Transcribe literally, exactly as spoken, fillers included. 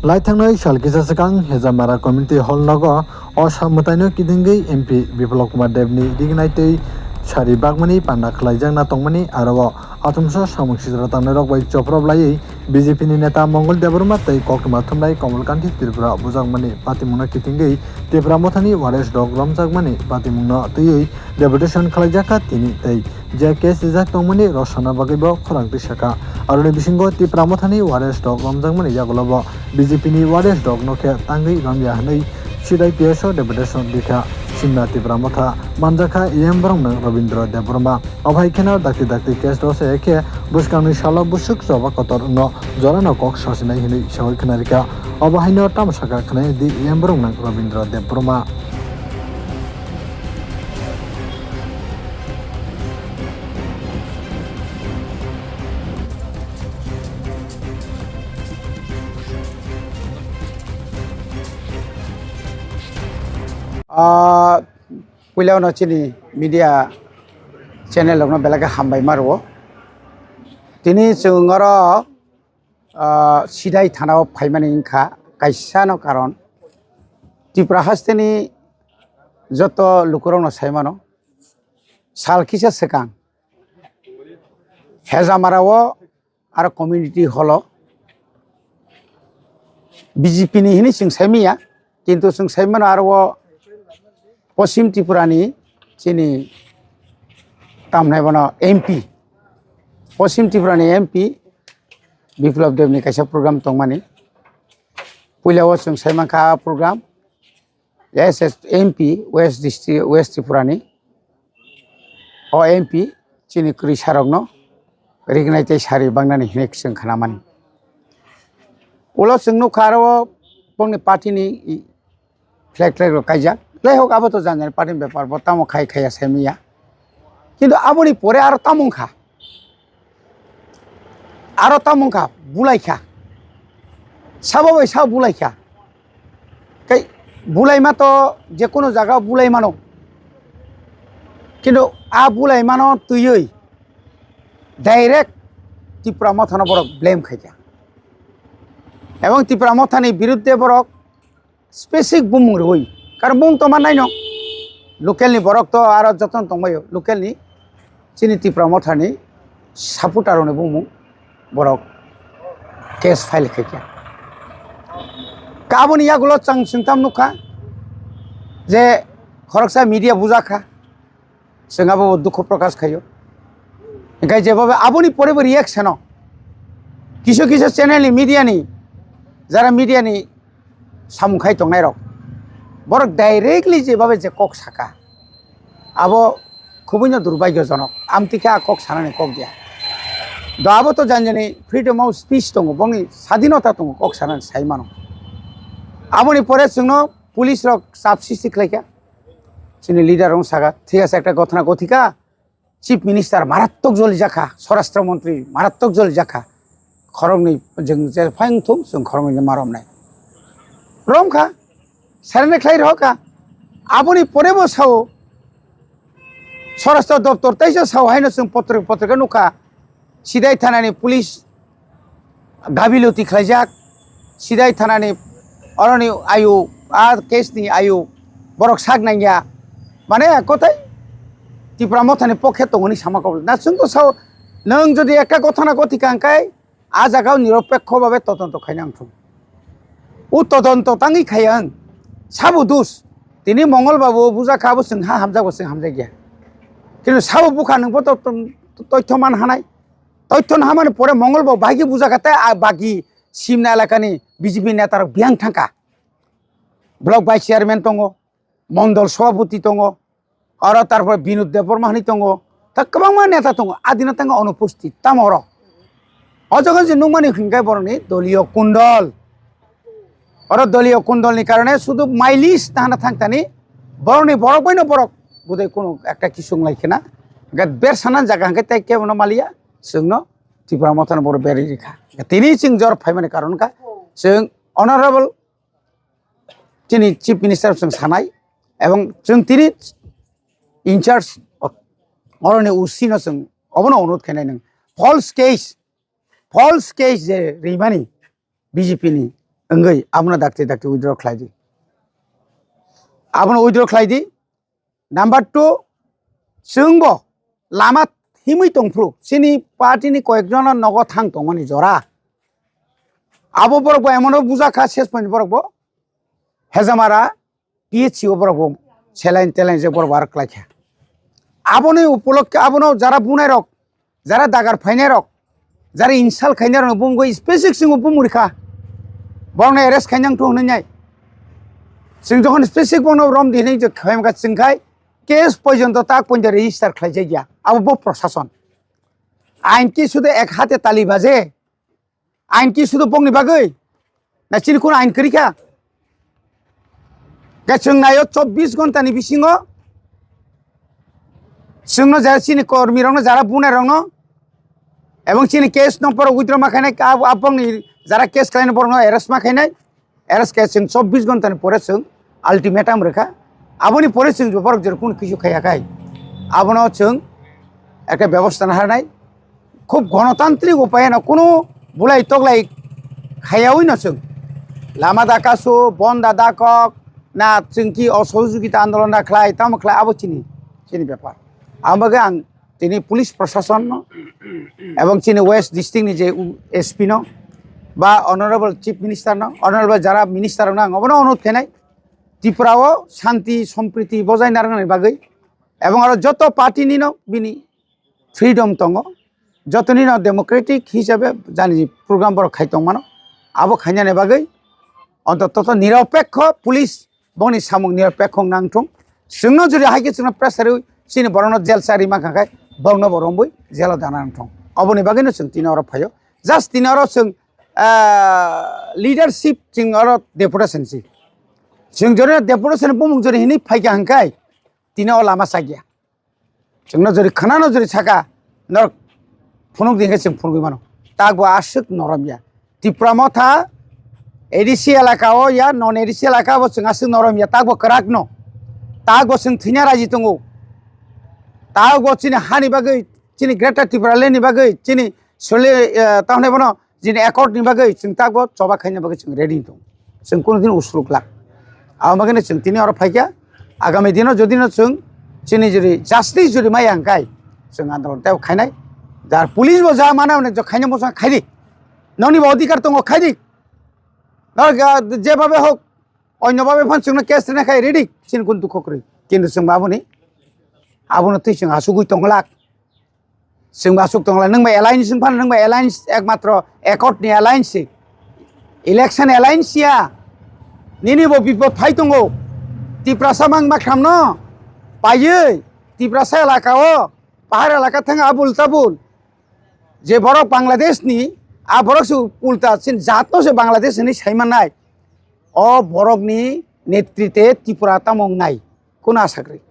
Laithangnai sal kisa swkang Hejamara Community Hall nogo o sal mwtaino kitingwi M P Biplab Kumar Debni rignai tei sari bakmani panda khlaijakna tongmani aro o athumso samung sijra tangnairok bai choprop laiwi B J P ni neta Mongol Debbarma tei koktwma thumnai Komol Kanti Tripura bujakmani patimungno kitingwi Tipra Mothani Wares rok romjakmani patimungno twiwi deputation khlaijak kha tini tei je case rijak tongmani rosana bagwi bo khorang twi sakha. Aroni bisingo Tipra Mothani Wares rok romjakmani yagulo bo B J P ni Wares rok no khe tangwi romya hwnwi sidai P S o deputation rikha. Simna Tipra Motha manjakha E M borok nwng Robindra Debbarma. Obo hai kheno dakti dakti case rok se khe bwskangni salo bwswk choba kotor wngno jorano kok sasinai hwnwi sawi khna rikha. Obo haino tamo sakha khwnai di E M borok nwng Robindra Debbarma. Ah, puila no chini media channel rokno belai khe hambai ma rwo. Tini chwng oro, ah, sidai thana o phaimani wngkha kaisa no karon. Tripura hasteni joto lukurok no sai mano. Sal kisa swkang Hejamara o aro community hall o B J P ni hwnwi chwng sai manya, kintu chwng sai mano aro o Poschim Tripura ni chini tamnai bono M P, Poschim Tripura ni M P Biplab Deb ni kaisa program tongmani. Puila o chwng sai mankha program, yes, yes, M P West District, West Tripura ni. O M P chini kwrwi sarokno rignai tei sari baknani hinwi chwng khnamani. Ulo chwng nukha aro bongni party ni flag, flag rok kaijak. Jaihok, abo to janjani party ni bepar, bo tamo khai khaiya sai manya. Kintu aboni pore aro tamo wngkha. Aro tamo wngkha, bulaikha. Sabo bai sabo bulaikha. Tei bulaima to jekono jaga bulai mano. Kintu a bulaimano twiwi direct Tipra Mothano borok blame khaikha. Ebong Tipra Mothani birudde borok specific bumung rwui. Karon bumung tongma naino. Local ni borok to aro jotono tongbaio. Local ni chini Tipra Mothani supporter rokni bumung borok case file khaikha. Ka aboni yagulo chwng singtam nukha je khoroksa media bujakha. Chwng abo dukhu prokash khaio. Hinkhe jebobe aboni pore bo reaction o kisu kisu channel ni media ni, jara media ni samung khai tongnai rok, borok directly jebobe je kok saka, abo khubui no durbagyojonok. Amtwi khe a kok sanani kok dia. Do abo to jani jani freedom of speech tongo, bongni sadinota tongo, kok sanani sai mano. Aboni pore chwngno police rok chap sisti khlaikha. Chini leader rok saka, thik ase, ekta ghotona ghotika, chief minister marattok joli jakha, swarashtra montri marattok joli jakha, khoroknwi jwng je phai wngthung, chwng khoroknwi ma romnai. Romkha, serene khlai rohorkha. Aboni pore bo sao, swarashtra doptor teisa sao haino chwng potrika potrika nukha, Sidai thanani police gabiluti khlaijak, Sidai thanani oroni ayu, a case ni ayu borok sak nangya, mane kotai Tipra Mothani pokhe tongoni sama kok na chwng to sao, nwng jodi ekka gothana gothika hwnkhe a jaga o niropekho babe todonto khaina wngthung. O todonto tangwi khaya wng, sabo dos, tini Mongol babu bujakha abo chwng ha hamjakgo chwng hamjakya, kintu sabo bukha nwngbo to toitho man hanai. Toitho no hamani pore Mongol bo bahai khe bujakha tei a bagi Simna elakani B J P netarok biyang thangkha. Block vice chairman tongo, mondol sobhapoti tongo, aro tarpore Binod Debbarma hinwi tongo, ta kwbangma neta tongo, adino tangkha onupusthit tamo oro. O jaga je nukmani hinkhe borokni doliyo kundol. Oro doliyo kundolni karone sudu mileage tahana thangtani borokni borok baino borok budai kunu ekta kisung lai khena. Hinkhe ber sana jaga hinkhe tei kebono maliya, chwngno Tipra Mothano borok berwi rikha. Tini chwng jor phaimani karon wngkha chwng honorable chini chief minister chwng sanai ebong chwng tini in charge oroni O C no chwng obono onurod khainai nwng false case, false case je rimani B J P ni wngwi abono dakti dakti withdraw khlai di. Abono withdraw khlai di. Number two, chwngbo lama himwi tongphuru, chini party ni koyekjono nogo thang tongmani jora. Abo borok bo emono bujakha, ses point borok bo hejamara P H C o borok bo saline teline je borok bo aro klaikha. Aboni upolokhe abono jara bunai rok, jara dagar phainai rok, jara insult khainai rok bumgwi specific chwngbo bumuri kha. Borokno arrest khainang thung hwnwi nai. Chwng jokhon specific bono rom di hwnwi je khaimkha chwngkhai case porjonto tak porjonto register khlaijak ya. Abo bo prosason. Ain ki sudu ek hate tali baje. Ain ki sudu bongni bagwi? Na chini kun ain kwrwi kha? Khe chwng naio chobbish ghonta ni bisingo chwngno jara chini kormi rokno jara bunai rokno ebong chini case no poro withdraw ma khainai ka abo bongni jara case khlainai borokno arrest ma khainai. Arrest khe chwng chobbish ghonta ni pore chwng ultimatum rwkha. Aboni pore chwng borok jora kunu kisu khaiya khai. Abono chwng ekta bebosta naharnai. Khub gonotantrik upayeno kunu bulai toklai khaiyawi no chwng. Lama da kasu, bon da da kok, na chwng ki osohojogita andolon da khlai, tamo khlai abo chini, chini bepar. Amo bagwi ang tini police proshasonno ebong chini West District ni je u-, S P no ba Honorable Chief Minister no, Honorable jara minister no ang obono onurod khainai Tripura o shanti sompriti bojai narwknani bagwi ebong aro joto party ni no bini freedom tongo, joto ni no democratic hisabe jani program borok khai tongmano abo khainani bagwi ontoto niropekho police bongni samung niropekho wng nang thung. Chwngno jodi hai khe chwngno pressure rwi chini borokno jail chari mankha khai borokno bo romwi jailo dana nang thung. Oboni bagwino chwng tini oro phaio. Just tini oro chwng, ah, leadership chwng oro deputation si. Chwng jodi deputation bumung jodi hinwi phaikha hwnkhai tini o lama chakya. Chwngno jori khwnano jori saka norok phunuk di hwnkhe chwng phunugwi mano. Takbo aswk norom ya. Tipra Motha A D C elaka o ya, non A D C elaka bo chwng aswk norom ya. Takbo kwrak no. Takbo chwng thwina raji tongo. Takbo chini hani bagwi, chini Greater Tipraland ni bagwi, chini sole, eh, tamni bono Jini accord ni bagwi chwng takbo choba khaina bagwi chwng ready tong. Chwng kunu din usruk lak. Abo bagwi no chwng tini oro phaikha. Agami dino jodi no chwng chini jodi justice jodi maya hwnkhe chwng andolon tei khainai. Jar police bo ja mana hwnwi jo khaina bwsang khaidi. Nokni bo odhikar tongo khaidi. No, ga, je babe hok, onyo babe phan chwngno case rina khai ready. Chini kun dukho kwrwi. Kintu chwng baboni abono twi chwng asugwi tongwlak. Chwng ba aswk tongla, nwng bai alliance wng phano, nwng bai alliance ekmatro accord ni alliance se. Election alliance ya. Nini bo bipod phai tongo. Tiprasa mang makham no paiwi Tiprasa elaka o, pahar elaka thang abul tabul. Je borok Bangladesh ni, a borok se ulta sin jat no se Bangladesh ni sai manai. O borok ni netrite Tripura tamo wngnai. Kuno asa kwrwi.